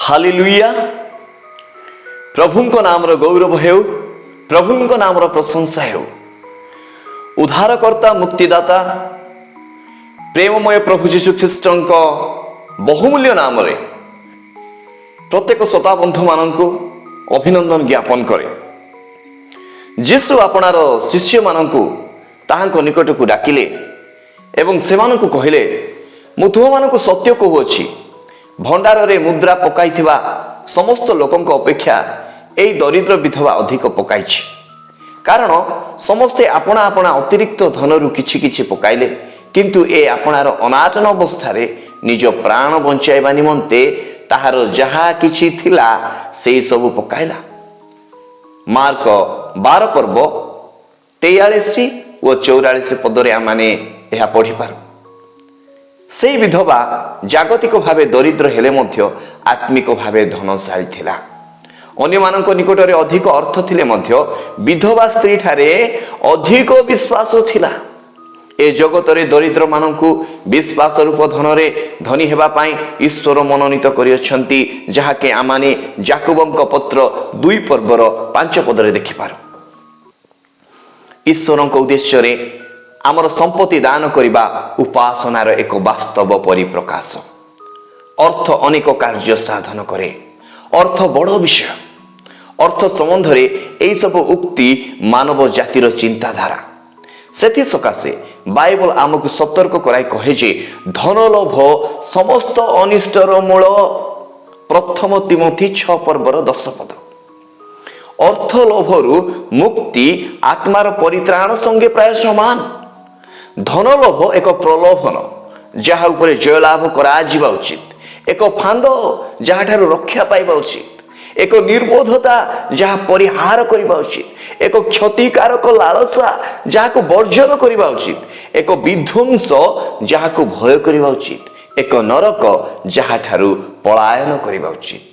ହାଲିଲୁୟା। ପ୍ରଭୁଙ୍କ ନାମର ଗୌରବ ହେଉ, ପ୍ରଭୁଙ୍କ ନାମର ପ୍ରଶଂସା ହେଉ। ଉଦ୍ଧାରକର୍ତ୍ତା, ମୁକ୍ତିଦାତା, ପ୍ରେମମୟ ପ୍ରଭୁ ଯୀଶୁ ଖ୍ରୀଷ୍ଟଙ୍କ ବହୁମୂଲ୍ୟ ନାମରେ ପ୍ରତ୍ୟେକ ଶ୍ରୋତା ବନ୍ଧୁମାନଙ୍କୁ ଅଭିନନ୍ଦନ ଜ୍ଞାପନ କରେ। ଯୀଶୁ ଆପଣାର ଶିଷ୍ୟମାନଙ୍କୁ ତାହାଙ୍କ ନିକଟକୁ ଡାକିଲେ ଏବଂ ସେମାନଙ୍କୁ କହିଲେ, "ମୁଁ ତୁମମାନଙ୍କୁ ସତ୍ୟ କହୁଅଛି, ଭଣ୍ଡାରରେ ମୁଦ୍ରା ପକାଇଥିବା ସମସ୍ତ ଲୋକଙ୍କ ଅପେକ୍ଷା ଏଇ ଦରିଦ୍ର ବିଧବା ଅଧିକ ପକାଇଛି। କାରଣ ସମସ୍ତେ ଆପଣା ଆପଣା ଅତିରିକ୍ତ ଧନରୁ କିଛି କିଛି ପକାଇଲେ, କିନ୍ତୁ ଏ ଆପଣାର ଅନାଟନ ଅବସ୍ଥାରେ ନିଜ ପ୍ରାଣ ବଞ୍ଚାଇବା ନିମନ୍ତେ ତାହାର ଯାହା କିଛି ଥିଲା, ସେଇ ସବୁ ପକାଇଲା।" ମାର୍କ 12 ପର୍ବ 43 ଓ 44 ପଦରେ ଆମମାନେ ଏହା ପଢ଼ିପାରୁ। ସେଇ ବିଧବା ଜାଗତିକ ଭାବେ ଦରିଦ୍ର ହେଲେ ମଧ୍ୟ ଆତ୍ମିକ ଭାବେ ଧନଶାଳୀ ଥିଲା। ଅନ୍ୟମାନଙ୍କ ନିକଟରେ ଅଧିକ ଅର୍ଥ ଥିଲେ ମଧ୍ୟ ବିଧବା ସ୍ତ୍ରୀଠାରେ ଅଧିକ ବିଶ୍ୱାସ ଥିଲା। ଏ ଜଗତରେ ଦରିଦ୍ରମାନଙ୍କୁ ବିଶ୍ୱାସ ରୂପ ଧନରେ ଧନୀ ହେବା ପାଇଁ ଈଶ୍ୱର ମନୋନୀତ କରିଅଛନ୍ତି, ଯାହାକି ଆମମାନେ ଜାକୁବଙ୍କ ପତ୍ର 2 ପର୍ବର 5 ପଦରେ ଦେଖିପାରୁ। ଈଶ୍ୱରଙ୍କ ଉଦ୍ଦେଶ୍ୟରେ ଆମର ସମ୍ପତ୍ତି ଦାନ କରିବା ଉପାସନାର ଏକ ବାସ୍ତବ ପରିପ୍ରକାଶ। ଅର୍ଥ ଅନେକ କାର୍ଯ୍ୟ ସାଧନ କରେ। ଅର୍ଥ ବଡ଼ ବିଷୟ। ଅର୍ଥ ସମ୍ବନ୍ଧରେ ଏହିସବୁ ଉକ୍ତି ମାନବ ଜାତିର ଚିନ୍ତାଧାରା। ସେଥି ସକାଶେ ବାଇବଲ ଆମକୁ ସତର୍କ କରାଇ କହେ ଯେ ଧନ ଲୋଭ ସମସ୍ତ ଅନିଷ୍ଟର ମୂଳ। ପ୍ରଥମ ତିମୋଥି 6 ପର୍ବର 10 ପଦ। ଅର୍ଥ ଲୋଭରୁ ମୁକ୍ତି ଆତ୍ମାର ପରିତ୍ରାଣ ସଙ୍ଗେ ପ୍ରାୟ ସମାନ। ଧନ ଲୋଭ ଏକ ପ୍ରଲୋଭନ, ଯାହା ଉପରେ ଜୟଲାଭ କରାଯିବା ଉଚିତ, ଏକ ଫାନ୍ଦ, ଯାହାଠାରୁ ରକ୍ଷା ପାଇବା ଉଚିତ, ଏକ ନିର୍ବୋଧତା, ଯାହା ପରିହାର କରିବା ଉଚିତ, ଏକ କ୍ଷତିକାରକ ଲାଳସା, ଯାହାକୁ ବର୍ଜନ କରିବା ଉଚିତ, ଏକ ବିଧ୍ୱଂସ, ଯାହାକୁ ଭୟ କରିବା ଉଚିତ, ଏକ ନରକ, ଯାହାଠାରୁ ପଳାୟନ କରିବା ଉଚିତ।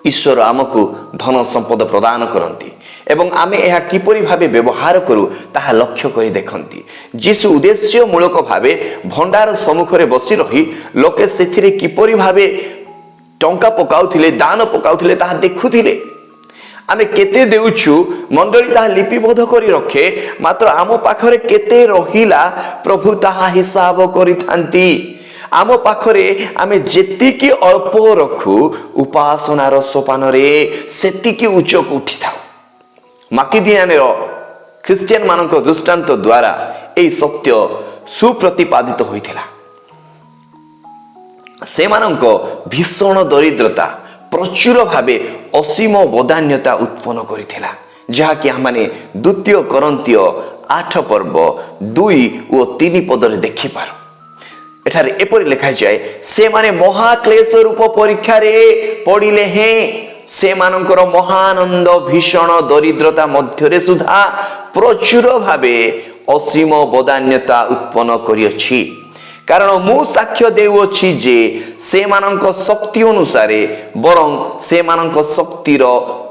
ଈଶ୍ୱର ଆମକୁ ଧନ ସମ୍ପଦ ପ୍ରଦାନ କରନ୍ତି ଏବଂ ଆମେ ଏହା କିପରି ଭାବେ ବ୍ୟବହାର କରୁ, ତାହା ଲକ୍ଷ୍ୟ କରି ଦେଖନ୍ତି। ଯୀଶୁ ଉଦ୍ଦେଶ୍ୟମୂଳକ ଭାବେ ଭଣ୍ଡାର ସମ୍ମୁଖରେ ବସି ରହି ଲୋକେ ସେଥିରେ କିପରି ଭାବେ ଟଙ୍କା ପକାଉଥିଲେ, ଦାନ ପକାଉଥିଲେ, ତାହା ଦେଖୁଥିଲେ। ଆମେ କେତେ ଦେଉଛୁ, ମଣ୍ଡଳୀ ତାହା ଲିପିବଦ୍ଧ କରି ରଖେ। ମାତ୍ର ଆମ ପାଖରେ କେତେ ରହିଲା, ପ୍ରଭୁ ତାହା ହିସାବ କରିଥାନ୍ତି। ଆମ ପାଖରେ ଆମେ ଯେତିକି ଅଳ୍ପ ରଖୁ, ଉପାସନାର ସୋପାନରେ ସେତିକି ଉଚ୍ଚକୁ ଉଠିଥାଉ। ମାକିଦିଆନର ଖ୍ରୀଷ୍ଟିଆନ ମାନଙ୍କ ଦୃଷ୍ଟାନ୍ତ ଦ୍ୱାରା ଏହି ସତ୍ୟ ସୁପ୍ରତିପାଦିତ ହୋଇଥିଲା। ସେମାନଙ୍କ ଭୀଷଣ ଦରିଦ୍ରତା ପ୍ରଚୁର ଭାବେ ଅସୀମ ବଦାନ୍ୟତା ଉତ୍ପନ୍ନ କରିଥିଲା, ଯାହାକି ଆମମାନେ ଦ୍ୱିତୀୟ କରିନ୍ଥୀୟ 8 ପର୍ବ 2 ଓ 3 ପଦରେ ଦେଖିପାରୁ। ଏଠାରେ ଏପରି ଲେଖାଯାଏ, "ସେମାନେ ମହାକ୍ଲେଶ ରୂପ ପରୀକ୍ଷାରେ ପଡ଼ିଲେ ହେଁ ସେମାନଙ୍କର ମହାନନ୍ଦ ଭୀଷଣ ଦରିଦ୍ରତା ମଧ୍ୟରେ ସୁଦ୍ଧା ପ୍ରଚୁର ଭାବେ ଅସୀମ ବଦାନ୍ୟତା ଉତ୍ପନ୍ନ କରିଅଛି। କାରଣ ମୁଁ ସାକ୍ଷ୍ୟ ଦେଉଅଛି ଯେ ସେମାନଙ୍କ ଶକ୍ତି ଅନୁସାରେ ବରଂ ସେମାନଙ୍କ ଶକ୍ତିର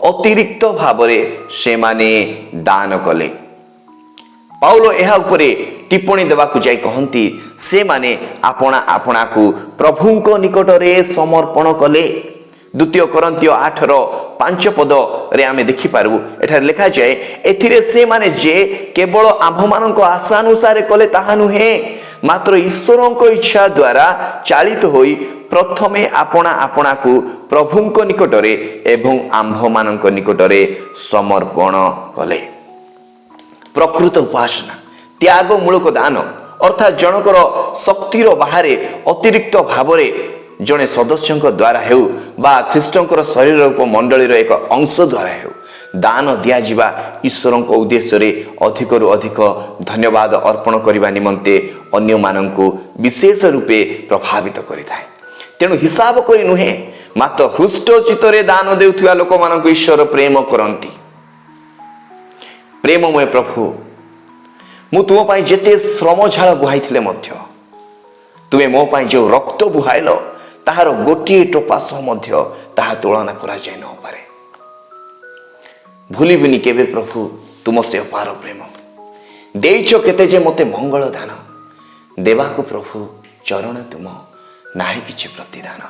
ଅତିରିକ୍ତ ଭାବରେ ସେମାନେ ଦାନ କଲେ।" ପାଉଲ ଏହା ଉପରେ ଟିପ୍ପଣୀ ଦେବାକୁ ଯାଇ କହନ୍ତି, "ସେମାନେ ଆପଣା ଆପଣାକୁ ପ୍ରଭୁଙ୍କ ନିକଟରେ ସମର୍ପଣ କଲେ।" ଦ୍ୱିତୀୟ କରିନ୍ଥୀୟ 8ର 5 ପଦରେ ଆମେ ଦେଖିପାରୁ, ଏଠାରେ ଲେଖାଯାଏ, "ଏଥିରେ ସେମାନେ ଯେ କେବଳ ଆମ୍ଭମାନଙ୍କ ଆଶାନୁସାରେ କଲେ ତାହା ନୁହେଁ, ମାତ୍ର ଈଶ୍ୱରଙ୍କ ଇଚ୍ଛା ଦ୍ୱାରା ଚାଳିତ ହୋଇ ପ୍ରଥମେ ଆପଣା ଆପଣାକୁ ପ୍ରଭୁଙ୍କ ନିକଟରେ ଏବଂ ଆମ୍ଭମାନଙ୍କ ନିକଟରେ ସମର୍ପଣ କଲେ।" ପ୍ରକୃତ ଉପାସନା ତ୍ୟାଗମୂଳକ ଦାନ, ଅର୍ଥାତ୍ ଜଣକର ଶକ୍ତିର ବାହାରେ ଅତିରିକ୍ତ ଭାବରେ ଜଣେ ସଦସ୍ୟଙ୍କ ଦ୍ୱାରା ହେଉ ବା ଖ୍ରୀଷ୍ଟଙ୍କର ଶରୀର ରୂପ ମଣ୍ଡଳୀର ଏକ ଅଂଶ ଦ୍ୱାରା ହେଉ ଦାନ ଦିଆଯିବା ଈଶ୍ୱରଙ୍କ ଉଦ୍ଦେଶ୍ୟରେ ଅଧିକରୁ ଅଧିକ ଧନ୍ୟବାଦ ଅର୍ପଣ କରିବା ନିମନ୍ତେ ଅନ୍ୟମାନଙ୍କୁ ବିଶେଷ ରୂପେ ପ୍ରଭାବିତ କରିଥାଏ। ତେଣୁ ହିସାବ କରି ନୁହେଁ, ମାତ୍ର ହୃଷ୍ଟ ଚିତ୍ତରେ ଦାନ ଦେଉଥିବା ଲୋକମାନଙ୍କୁ ଈଶ୍ୱର ପ୍ରେମ କରନ୍ତି। ପ୍ରେମମୟ ପ୍ରଭୁ, ମୁଁ ତୁମ ପାଇଁ ଯେତେ ଶ୍ରମ ଝାଳ ବୁହାଇଥିଲେ ମଧ୍ୟ ତୁମେ ମୋ ପାଇଁ ଯେଉଁ ରକ୍ତ ବୁହାଇଲ, ତାହାର ଗୋଟିଏ ଟୋପା ସହ ମଧ୍ୟ ତାହା ତୁଳନା କରାଯାଇ ନପାରେ। ଭୁଲିବିନି କେବେ ପ୍ରଭୁ ତୁମ ସେ ଅପାର ପ୍ରେମ। ଦେଇଛ କେତେ ଯେ ମୋତେ ମଙ୍ଗଳ ଦାନ, ଦେବାକୁ ପ୍ରଭୁ ଚରଣ ତୁମ ନାହିଁ କିଛି ପ୍ରତିଦାନ।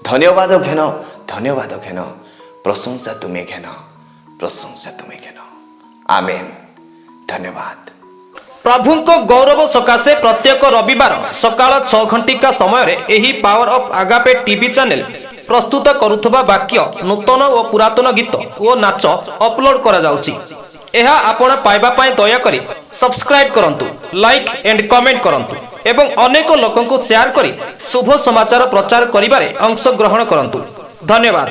ଧନ୍ୟବାଦ ଘେନ, ଧନ୍ୟବାଦ ଘେନ, ପ୍ରଶଂସା ତୁମେ ଘେନ, ପ୍ରଶଂସା ତୁମେ ଘେନ। ଆମେନ୍। ଧନ୍ୟବାଦ। ପ୍ରଭୁଙ୍କ ଗୌରବ ସକାଶେ ପ୍ରତ୍ୟେକ ରବିବାର ସକାଳ 6 ଘଣ୍ଟିକା ସମୟରେ ଏହି ପାୱାର ଅଫ୍ ଆଗାପେ ଟିଭି ଚ୍ୟାନେଲ ପ୍ରସ୍ତୁତ କରୁଥିବା ବାକ୍ୟ, ନୂତନ ଓ ପୁରାତନ ଗୀତ ଓ ନାଚ ଅପଲୋଡ କରାଯାଉଛି। ଏହା ଆପଣ ପାଇବା ପାଇଁ ଦୟାକରି ସବସ୍କ୍ରାଇବ କରନ୍ତୁ, ଲାଇକ୍ ଏଣ୍ଡ କମେଣ୍ଟ କରନ୍ତୁ ଏବଂ ଅନେକ ଲୋକଙ୍କୁ ସେୟାର କରି ଶୁଭ ସମାଚାର ପ୍ରଚାର କରିବାରେ ଅଂଶଗ୍ରହଣ କରନ୍ତୁ। ଧନ୍ୟବାଦ।